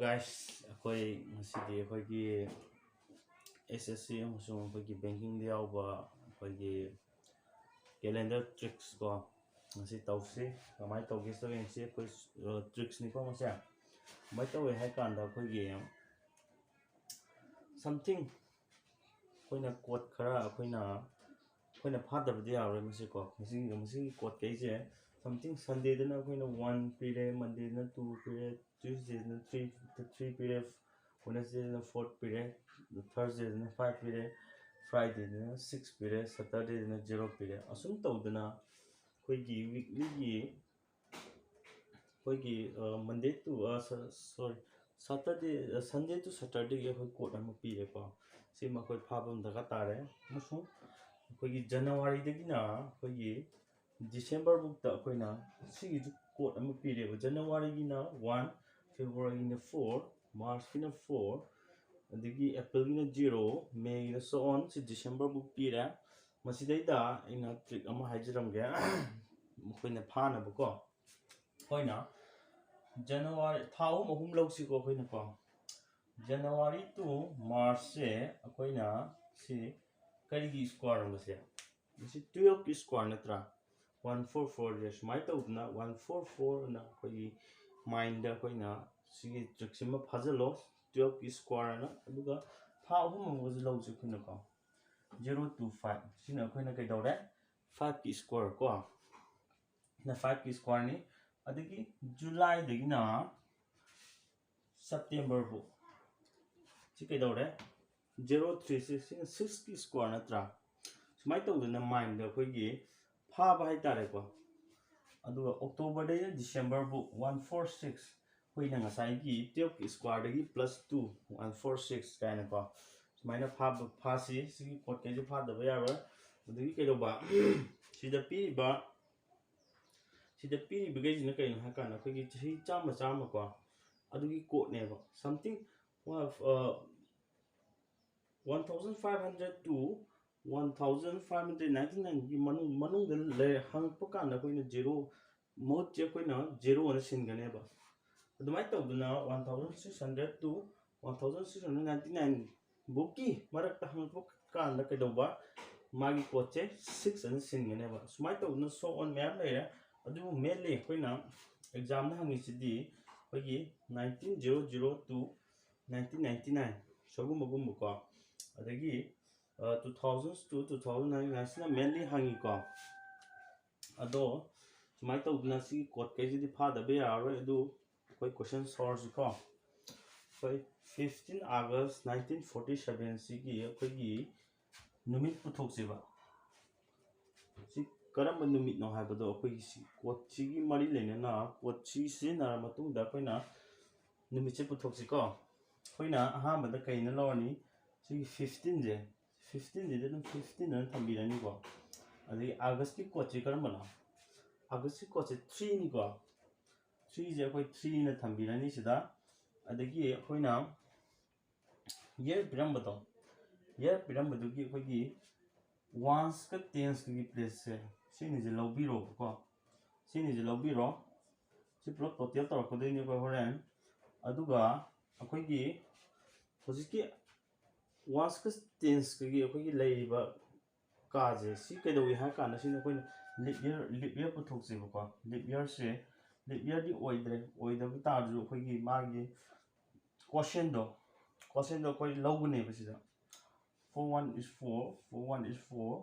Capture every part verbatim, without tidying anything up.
Guys, ꯑꯩꯈꯣꯏ ꯉꯁꯤꯗꯤ ꯑꯩꯈꯣꯏꯒꯤ S S C ꯑꯃꯁꯨꯡ ꯑꯩꯈꯣꯏꯒꯤ ꯕꯦꯡꯀꯤꯡꯗ ꯌꯥꯎꯕ ꯑꯩꯈꯣꯏꯒꯤ ꯀꯦꯂꯦꯟꯗꯔ ꯇ꯭ꯔꯤꯛꯁ ꯀꯣ, ꯉꯁꯤ ꯇꯧꯁꯤ꯫ ꯀꯃꯥꯏꯅ ꯇꯧꯒꯦ ꯁꯤꯗ ꯌꯦꯡꯁꯤ꯫ ꯑꯩꯈꯣꯏ ꯇ꯭ꯔꯤꯛꯁꯅꯤꯀꯣ ꯃꯁꯦ꯫ ꯀꯃꯥꯏꯅ ꯇꯧꯋꯦ ꯍꯥꯏ ꯀꯥꯟꯗ ꯑꯩꯈꯣꯏꯒꯤ something ꯑꯩꯈꯣꯏꯅ ꯀꯣꯠ ꯈꯔ ꯑꯩꯈꯣꯏꯅ ꯑꯩꯈꯣꯏꯅ ꯐꯥꯗꯕꯗꯤ ꯌꯥꯔꯣꯏ ꯃꯁꯤꯀꯣ꯫ ꯃꯁꯤꯒꯤ ꯃꯁꯤꯒꯤ ꯀꯣꯠ ꯀꯩꯁꯦ something Sundayꯗꯅ ꯑꯩꯈꯣꯏꯅ one ꯄꯤꯔꯦ, Mondayꯗꯅ two ꯄꯤꯔꯦ, Tuesdayꯗꯅ three three ꯄꯤꯔꯦ, Wednesdayꯗꯅ four ꯄꯤꯔꯦ, Thursdayꯗꯅ five ꯄꯤꯔꯦ, Fridayꯗꯅ six ꯄꯤꯔꯦ, Saturdayꯗꯅ zero ꯄꯤꯔꯦ꯫ ꯑꯁꯨꯝ ꯇꯧꯗꯅ ꯑꯩꯈꯣꯏꯒꯤ weeklyꯒꯤ ꯑꯩꯈꯣꯏꯒꯤ Monday to sorry Saturday Sunday to Saturdayꯒꯤ ꯑꯩꯈꯣꯏ ꯀꯣꯠ ꯑꯃ ꯄꯤꯔꯦꯀꯣ꯫ ꯁꯤꯃ ꯑꯩꯈꯣꯏ ꯐꯥꯕ ꯑꯃ ꯗꯔꯀꯥꯔ ꯇꯥꯔꯦ꯫ ꯑꯃꯁꯨꯡ ꯑꯩꯈꯣꯏꯒꯤ Januaryꯗꯒꯤꯅ ꯑꯩꯈꯣꯏꯒꯤ December ꯐꯥꯎꯗ ꯑꯩꯈꯣꯏꯅ ꯁꯤꯒꯤꯁꯨ ꯀꯣꯠ ꯑꯃ ꯄꯤꯔꯦꯕ꯫ Januaryꯒꯤꯅ one, Februaryꯒꯤꯅ four, Marchꯀꯤꯅ four, ꯑꯗꯒꯤ Aprilꯒꯤꯅ zero, Mayꯒꯤꯅ so on꯫ ꯁꯤ December ꯐꯥꯎ ꯄꯤꯔꯦ꯫ ꯃꯁꯤꯗꯩꯗ ꯑꯩꯅ ꯇ꯭ꯔꯤꯛ ꯑꯃ ꯍꯥꯏꯖꯔꯝꯒꯦ꯫ ꯃꯈꯣꯏꯅ ꯐꯥꯅꯕꯀꯣ꯫ ꯑꯩꯈꯣꯏꯅ January ꯊꯥ ꯑꯍꯨꯝ ꯑꯍꯨꯝ ꯂꯧꯁꯤꯀꯣ꯫ ꯑꯩꯈꯣꯏꯅꯀꯣ January to Marchꯁꯦ ꯑꯩꯈꯣꯏꯅ ꯁꯤ ꯀꯔꯤꯒꯤ square ꯃꯁꯦ? ꯃꯁꯤ twelveꯀꯤ square ꯅꯠꯇ꯭ꯔꯥ? One four fourꯁꯦ ꯁꯨꯃꯥꯏꯅ ꯇꯧꯗꯅ one four fourꯅ ꯑꯩꯈꯣꯏꯒꯤ mindꯗ ꯑꯩꯈꯣꯏꯅ ꯁꯤꯒꯤ ꯇ꯭ꯔꯤꯛꯁꯤꯃ ꯐꯥꯖꯤꯜꯂꯣ꯫ Twelveꯀꯤ squareꯅ꯫ ꯑꯗꯨꯒ ꯊꯥ ꯑꯍꯨꯝ ꯑꯃꯒꯁꯨ ꯂꯧꯁꯤ ꯑꯩꯈꯣꯏꯅꯀꯣ꯫ Zero to five ꯁꯤꯅ ꯑꯩꯈꯣꯏꯅ ꯀꯩꯗꯧꯔꯦ? Fiveꯀꯤ square ꯀꯣ꯫ ꯁꯤꯅ fiveꯀꯤ squareꯅꯤ꯫ ꯑꯗꯒꯤ Julyꯗꯒꯤꯅ September ꯐꯥꯎ ꯁꯤ ꯀꯩꯗꯧꯔꯦ? Zero three six ꯁꯤꯅ sixꯀꯤ square ꯅꯠꯇ꯭ꯔꯥ? ꯁꯨꯃꯥꯏꯅ ꯇꯧꯗꯅ mindꯗ ꯑꯩꯈꯣꯏꯒꯤ ꯐꯥꯕ ꯍꯥꯏꯇꯥꯔꯦꯀꯣ꯫ ꯑꯗꯨꯒ Octoberꯗꯩꯅ December ꯐꯥꯎ one four six, ꯑꯩꯈꯣꯏꯅ ꯉꯁꯥꯏꯒꯤ twelveꯀꯤ squareꯗꯒꯤ plus two, one four six ꯀꯥꯏꯅꯀꯣ꯫ ꯁꯨꯃꯥꯏꯅ ꯐꯥꯕ ꯐꯥꯁꯤ꯫ ꯁꯤꯒꯤ ꯀꯣꯠ ꯀꯩꯁꯦ ꯐꯥꯗꯕ ꯌꯥꯔꯣꯏ꯫ ꯑꯗꯒꯤ ꯀꯩꯗꯧꯕ? ꯁꯤꯗ ꯄꯤꯔꯤꯕ ꯁꯤꯗ ꯄꯤꯔꯤꯕꯈꯩꯁꯤꯅ ꯀꯩꯅꯣ ꯍꯥꯏ ꯀꯥꯟꯗ ꯑꯩꯈꯣꯏꯒꯤ ꯆꯍꯤ ꯆꯥꯝꯃ ꯆꯥꯝꯃ ꯀꯣ, ꯑꯗꯨꯒꯤ ꯀꯣꯠꯅꯦꯕ꯫ Something one thousand five hundred to one thousand five hundred ninety nineꯒꯤ ꯃꯅꯨꯡ ꯃꯅꯨꯡꯗ ꯂꯩ ꯍꯪꯉꯛꯄ ꯀꯥꯟꯗ ꯑꯩꯈꯣꯏꯅ zero ꯃꯍꯨꯠꯁꯦ ꯑꯩꯈꯣꯏꯅ zeroꯅ ꯁꯤꯟꯒꯅꯦꯕ꯫ ꯑꯗꯨꯃꯥꯏꯅ ꯇꯧꯗꯅ one thousand six hundred to one thousand six hundred ninety nine ꯕꯨꯛꯀꯤ ꯃꯔꯛꯇ ꯍꯪꯉꯛꯄ ꯀꯥꯟꯗ ꯀꯩꯗꯧꯕ, ꯃꯥꯒꯤ ꯀꯣꯠꯁꯦ ꯁꯤꯛꯁ ꯑꯅ ꯁꯤꯟꯒꯅꯦꯕ꯫ ꯁꯨꯃꯥꯏꯅ ꯇꯧꯗꯅ so on ꯃꯌꯥꯝ ꯂꯩꯔꯦ꯫ ꯑꯗꯨꯕꯨ mainly ꯑꯩꯈꯣꯏꯅ ꯑꯦꯛꯖꯥꯝꯗ ꯍꯪꯉꯤꯁꯤꯗꯤ ꯑꯩꯈꯣꯏꯒꯤ nineteen zero zero to nineteen ninety nine ꯁꯤꯒꯨꯝꯕꯒꯨꯝꯕꯀꯣ, ꯑꯗꯒꯤ two thousand to two thousand nine ꯁꯤꯅ mainly ꯍꯪꯉꯤꯀꯣ꯫ ꯑꯗꯣ ꯁꯨꯃꯥꯏꯅ ꯇꯧꯗꯅ ꯁꯤꯒꯤ ꯀꯣꯠꯈꯩꯁꯤꯗꯤ ꯐꯥꯗꯕ ꯌꯥꯔꯔꯣꯏ꯫ ꯑꯗꯨ ꯑꯩꯈꯣꯏ question solveꯁꯤꯀꯣ, ꯑꯩꯈꯣꯏ fifteen August nineteen forty seven ꯁꯤꯒꯤ ꯑꯩꯈꯣꯏꯒꯤ ꯅꯨꯃꯤꯠ ꯄꯨꯊꯣꯛꯁꯦꯕ꯫ ꯁꯤ ꯀꯔꯝꯕ ꯅꯨꯃꯤꯠꯅꯣ ꯍꯥꯏꯕꯗꯣ ꯑꯩꯈꯣꯏꯒꯤ ꯁꯤ ꯀꯣꯠꯁꯤꯒꯤ ꯃꯔꯤ ꯂꯩꯅꯅ ꯀꯣꯠꯁꯤ ꯁꯤꯖꯤꯟꯅꯔ ꯃꯇꯨꯡꯗ ꯑꯩꯈꯣꯏꯅ ꯅꯨꯃꯤꯠꯁꯦ ꯄꯨꯊꯣꯛꯁꯤꯀꯣ꯫ ꯑꯩꯈꯣꯏꯅ ꯑꯍꯥꯟꯕꯗ ꯀꯩꯅ ꯂꯧꯔꯅꯤ? ꯁꯤꯒꯤ fifteenꯁꯦ, fifteenꯁꯤꯗ ꯑꯗꯨꯝ fifteen ꯑꯅ ꯊꯝꯕꯤꯔꯅꯤꯀꯣ꯫ ꯑꯗꯒꯤ Augustꯀꯤ ꯀꯣꯠꯁꯤ ꯀꯔꯝꯕꯅꯣ? Augustꯀꯤ ꯀꯣꯠꯁꯦ threeꯅꯤꯀꯣ꯫ Threeꯁꯦ ꯑꯩꯈꯣꯏ threeꯅ ꯊꯝꯕꯤꯔꯅꯤ ꯁꯤꯗ꯫ ꯑꯗꯒꯤ ꯑꯩꯈꯣꯏꯅ year ꯄꯤꯔꯝꯕꯗꯣ, year ꯄꯤꯔꯝꯕꯗꯨꯒꯤ ꯑꯩꯈꯣꯏꯒꯤ onesꯀ tensꯀꯒꯤ placeꯁꯦ ꯁꯤꯅꯤꯁꯦ ꯂꯧꯕꯤꯔꯣꯕꯀꯣ꯫ ꯁꯤꯅꯤꯁꯦ ꯂꯧꯕꯤꯔꯣ꯫ ꯁꯤ ꯄꯨꯂꯞ total ꯇꯧꯔꯛꯀꯗꯣꯏꯅꯦ ꯑꯩꯈꯣꯏ ꯍꯣꯔꯦꯟ꯫ ꯑꯗꯨꯒ ꯑꯩꯈꯣꯏꯒꯤ ꯍꯧꯖꯤꯛꯀꯤ onesꯀ tensꯀꯒꯤ ꯑꯩꯈꯣꯏꯒꯤ ꯂꯩꯔꯤꯕ ꯀꯥꯁꯦ ꯁꯤ ꯀꯩꯗꯧꯏ ꯍꯥꯏ ꯀꯥꯟꯗ ꯁꯤꯅ ꯑꯩꯈꯣꯏꯅ leap year, leap year ꯄꯨꯊꯣꯛꯁꯦꯕꯀꯣ꯫ Leap yearꯁꯦ, leap yearꯗꯤ ꯑꯣꯏꯗ꯭ꯔꯦ, ꯑꯣꯏꯗꯕ ꯇꯥꯔꯁꯨ ꯑꯩꯈꯣꯏꯒꯤ ꯃꯥꯒꯤ quotientꯗꯣ, quotientꯗꯣ ꯑꯩꯈꯣꯏ ꯂꯧꯒꯅꯦꯕ ꯁꯤꯗ꯫ Four one is four, four one is four,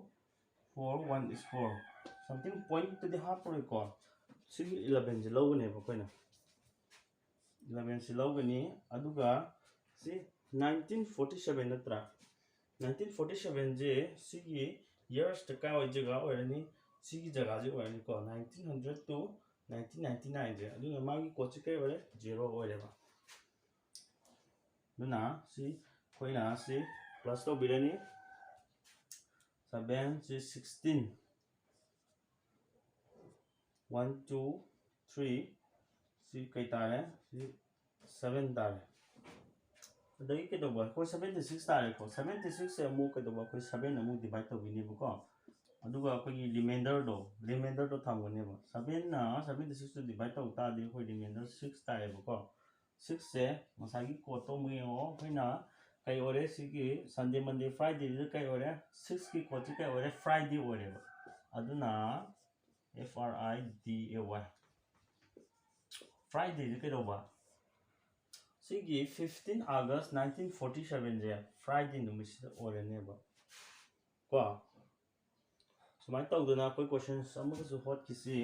four one is four, something pointꯇꯨꯗꯤ ꯍꯥꯞꯄꯔꯣꯏꯀꯣ꯫ ꯁꯤꯒꯤ elevenꯁꯦ ꯂꯧꯒꯅꯦꯕ ꯑꯩꯈꯣꯏꯅ꯫ Elevenꯁꯤ ꯂꯧꯒꯅꯤ꯫ ꯑꯗꯨꯒ ꯁꯤ nineteen forty seven ꯅꯠꯇ꯭ꯔꯥ? Nineteen forty sevenꯁꯦ ꯁꯤꯒꯤ yearsꯇ ꯀꯥꯏ ꯋꯥꯏ ꯖꯒꯥ ꯑꯣꯏꯔꯅꯤ? ꯁꯤꯒꯤ ꯖꯒꯥꯁꯦ ꯑꯣꯏꯔꯅꯤꯀꯣ, nineteen hundred to nineteen ninety nineꯁꯦ꯫ ꯑꯗꯨꯅ ꯃꯥꯒꯤ ꯀꯣꯠꯁꯦ ꯀꯩ ꯑꯣꯏꯔꯦ? Zero ꯑꯣꯏꯔꯦꯕ꯫ ꯑꯗꯨꯅ ꯁꯤ ꯑꯩꯈꯣꯏꯅ ꯁꯤ plus ꯇꯧꯕꯤꯔꯅꯤ꯫ Seven ꯁꯤ sixteen, one two three, ꯁꯤ ꯀꯩ ꯇꯥꯔꯦ? ꯁꯤ seven ꯇꯥꯔꯦ꯫ ꯑꯗꯒꯤ ꯀꯩꯗꯧꯕ? ꯑꯩꯈꯣꯏ seventy six ꯇꯥꯔꯦꯀꯣ꯫ Seventy sixꯁꯦ ꯑꯃꯨꯛ ꯀꯩꯗꯧꯕ? ꯑꯩꯈꯣꯏ seven ꯑꯃꯨꯛ divide ꯇꯧꯕꯤꯅꯦꯕꯀꯣ꯫ ꯑꯗꯨꯒ ꯑꯩꯈꯣꯏꯒꯤ ꯔꯤꯃꯦꯟꯗꯔꯗꯣ ꯔꯤꯃꯦꯟꯗꯔꯗꯣ ꯊꯝꯒꯅꯦꯕ꯫ ꯁꯕꯦꯟꯅ ꯁꯕꯦꯟꯇꯤ ꯁꯤꯛꯁꯇ ꯗꯤꯚꯥꯏꯠ ꯇꯧ ꯇꯥꯔꯗꯤ ꯑꯩꯈꯣꯏ ꯔꯤꯃꯦꯟꯗꯔ ꯁꯤꯛꯁ ꯇꯥꯏꯌꯦꯕꯀꯣ꯫ ꯁꯤꯛꯁꯁꯦ ꯉꯁꯥꯏꯒꯤ ꯀꯣꯠꯇꯣ ꯑꯃꯨꯛ ꯌꯦꯡꯉꯣ꯫ ꯑꯩꯈꯣꯏꯅ ꯀꯩ ꯑꯣꯏꯔꯦ? ꯁꯤꯒꯤ ꯁꯟꯗꯦ, ꯃꯟꯗꯦ, ꯐ꯭ꯔꯥꯏꯗꯦꯁꯤꯗ ꯀꯩ ꯑꯣꯏꯔꯦ? ꯁꯤꯛꯁꯀꯤ ꯀꯣꯠꯁꯤ ꯀꯩ ꯑꯣꯏꯔꯦ? ꯐ꯭ꯔꯥꯏꯗꯦ ꯑꯣꯏꯔꯦꯕ꯫ ꯑꯗꯨꯅ F R I D A Y, ꯐ꯭ꯔꯥꯏꯗꯦꯁꯦ ꯀꯩꯗꯧꯕ? ꯁꯤꯒꯤ fifteen August nineteen forty sevenꯁꯦ ꯐ꯭ꯔꯥꯏꯗꯦ ꯅꯨꯃꯤꯠꯁꯤꯗ ꯑꯣꯏꯔꯅꯦꯕ ꯀꯣ꯫ ꯁꯨꯃꯥꯏꯅ ꯇꯧꯗꯅ ꯑꯩꯈꯣꯏ ꯀꯣꯏꯁꯟꯁ ꯑꯃꯒꯁꯨ ꯍꯣꯠꯈꯤꯁꯤ꯫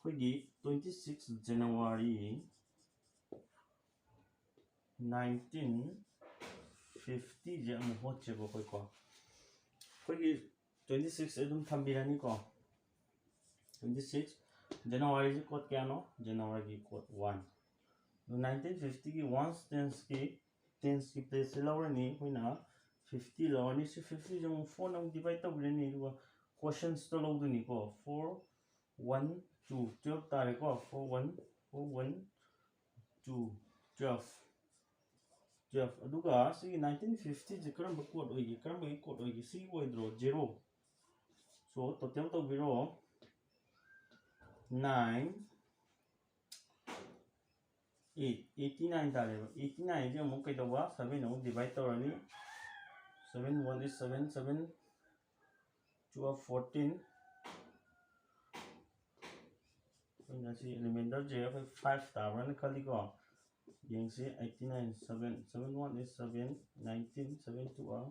ꯑꯩꯈꯣꯏꯒꯤ twenty six January nineteen fiftyꯁꯦ ꯑꯃꯨꯛ ꯍꯣꯠꯁꯦꯕ ꯑꯩꯈꯣꯏꯀꯣ꯫ ꯑꯩꯈꯣꯏꯒꯤ twenty six ꯑꯗꯨꯝ ꯊꯝꯕꯤꯔꯅꯤꯀꯣ꯫ Twenty six Januaryꯁꯦ ꯀꯣꯠ ꯀꯌꯥꯅꯣ? Januaryꯒꯤ ꯀꯣꯠ ꯋꯥꯟ꯫ ꯑꯗꯨ nineteen fiftyꯒꯤ ꯋꯥꯟꯁ ꯇꯦꯟꯁꯀꯤ ꯇꯦꯟꯁꯀꯤ ꯄ꯭ꯂꯦꯁꯁꯦ ꯂꯧꯔꯅꯤ ꯑꯩꯈꯣꯏꯅ꯫ Fifty ꯂꯧꯔꯅꯤ꯫ ꯁꯤ fiftyꯁꯦ ꯑꯃꯨꯛ fourꯅ ꯑꯃꯨꯛ ꯗꯤꯚꯥꯏꯠ ꯇꯧꯕꯤꯔꯅꯤ꯫ ꯑꯗꯨꯒ ꯀꯣꯏꯁꯟꯁꯇꯣ ꯂꯧꯗꯣꯏꯅꯤꯀꯣ꯫ Four, one, two, twelve ꯇꯥꯔꯦꯀꯣ꯫ Four, one, four, one, two, twelve, twelve꯫ ꯑꯗꯨꯒ ꯁꯤꯒꯤ nineteen fiftyꯁꯦ ꯀꯔꯝꯕ ꯀꯣꯠ ꯑꯣꯏꯒꯦ? ꯀꯔꯝꯕꯒꯤ ꯀꯣꯠ ꯑꯣꯏꯒꯦ? ꯁꯤ ꯑꯣꯏꯗ꯭ꯔꯣ? Zero꯫ So total ꯇꯧꯕꯤꯔꯣ꯫ Nine, eight, eighty nine ꯇꯥꯔꯦꯕ꯫ Eighty nineꯁꯦ ꯑꯃꯨꯛ ꯀꯩꯗꯧꯕ? Seven ꯑꯃꯨꯛ ꯗꯤꯚꯥꯏꯠ ꯇꯧꯔꯅꯤ꯫ Seven one is seven, seven two are fourteen꯫ ꯑꯩꯈꯣꯏꯅ ꯁꯤ ꯔꯤꯃꯥꯏꯟꯗꯔꯁꯦ ꯑꯩꯈꯣꯏ five ꯇꯥꯕ꯭ꯔꯥꯅ ꯈꯜꯂꯤꯀꯣ꯫ ꯌꯦꯡꯁꯤ꯫ Eighty nine, seven, seven one is seven, nineteen, seven two are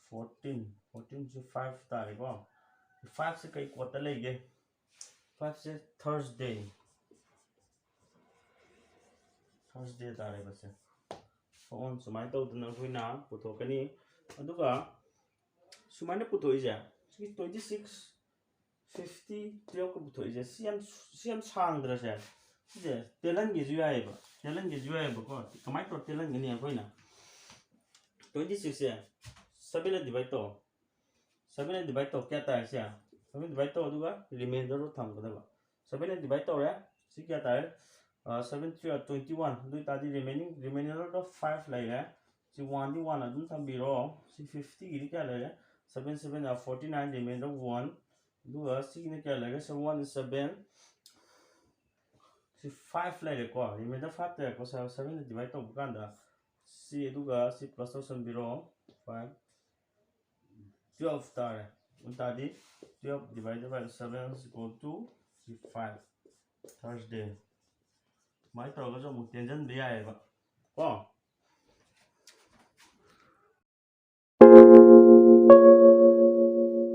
fourteen, fourteenꯁꯦ five ꯇꯥꯔꯦꯀꯣ꯫ Fiveꯁꯦ ꯀꯩ ꯀꯣꯠꯇ ꯂꯩꯒꯦ? Fiveꯁꯦ Thursday, Thursday ꯇꯥꯔꯦꯕꯁꯦ꯫ ꯐꯣꯟ ꯁꯨꯃꯥꯏꯅ ꯇꯧꯗꯅ ꯑꯩꯈꯣꯏꯅ ꯄꯨꯊꯣꯛꯀꯅꯤ꯫ ꯑꯗꯨꯒ ꯁꯨꯃꯥꯏꯅ ꯄꯨꯊꯣꯛꯏꯁꯦ, ꯁꯤꯒꯤ twenty six, fifty, twelveꯀ ꯄꯨꯊꯣꯛꯏꯁꯦ, ꯁꯤ ꯌꯥꯝ, ꯁꯤ ꯌꯥꯝ ꯁꯥꯡꯗ꯭ꯔꯁꯦ? ꯁꯤꯁꯦ ꯇꯦꯜꯍꯟꯒꯦꯁꯨ ꯌꯥꯏꯑꯕ, ꯇꯦꯜꯍꯟꯒꯦꯁꯨ ꯌꯥꯏꯑꯕꯀꯣ꯫ ꯀꯃꯥꯏꯅ ꯇꯧꯔ ꯇꯦꯜꯍꯟꯒꯅꯤ? ꯑꯩꯈꯣꯏꯅ twenty sixꯁꯦ sevenꯅ ꯗꯤꯚꯥꯏꯠ ꯇꯧ꯫ Sevenꯅ ꯗꯤꯚꯥꯏꯠ ꯇꯧ꯫ ꯀꯌꯥ ꯇꯥꯔꯦ ꯁꯦ? Sevenꯅ ꯗꯤꯚꯥꯏꯠ ꯇꯧ, ꯑꯗꯨꯒ ꯔꯤꯃꯥꯏꯟꯗꯔꯗꯣ ꯊꯝꯒꯗꯕ꯫ Sevenꯅ ꯗꯤꯚꯥꯏꯠ ꯇꯧꯔꯦ꯫ ꯁꯤ ꯀꯌꯥ ꯇꯥꯔꯦ? Seven three are twenty one꯫ ꯑꯗꯨ ꯑꯣꯏꯇꯥꯔꯗꯤ ꯔꯤꯃꯦꯅꯤꯡ, ꯔꯤꯃꯥꯏꯟꯗꯔꯗꯣ five ꯂꯩꯔꯦ꯫ ꯁꯤ ꯋꯥꯟꯗꯤ ꯋꯥꯟ ꯑꯗꯨꯝ ꯊꯝꯕꯤꯔꯣ꯫ ꯁꯤ ꯐꯤꯐꯇꯤꯒꯤꯗꯤ ꯀꯌꯥ ꯂꯩꯔꯦ? Seven seven are forty nine, remainder one. ꯑꯗꯨꯒ ꯁꯤꯒꯤꯅ ꯀꯌꯥ ꯂꯩꯔꯦ? Seven one is seven. ꯁꯤ ꯐꯥꯏꯚ ꯂꯩꯔꯦꯀꯣ, ꯔꯤꯃꯦꯟꯗꯔ ꯐꯥꯏꯚ ꯂꯩꯔꯦꯀꯣ꯫ ꯁꯚꯦꯟꯗ ꯗꯤꯚꯥꯏꯠ ꯇꯧꯕ ꯀꯥꯟꯗ ꯁꯤ ꯑꯗꯨꯒ ꯁꯤ ꯄ꯭ꯂꯁ ꯇꯧꯁꯟꯕꯤꯔꯣ꯫ ꯐꯥꯏꯚ, ꯇꯨꯌꯦꯜꯐ ꯇꯥꯔꯦ꯫ ꯑꯗꯨ ꯇꯥꯔꯗꯤ twelve divided by seven is equal to five, Thursday꯫ ꯁꯨꯃꯥꯏꯅ ꯇꯧꯔꯒꯁꯨ ꯑꯃꯨꯛ ꯇꯦꯟꯁꯤꯟꯕ ꯌꯥꯏꯑꯕ ꯀꯣ꯫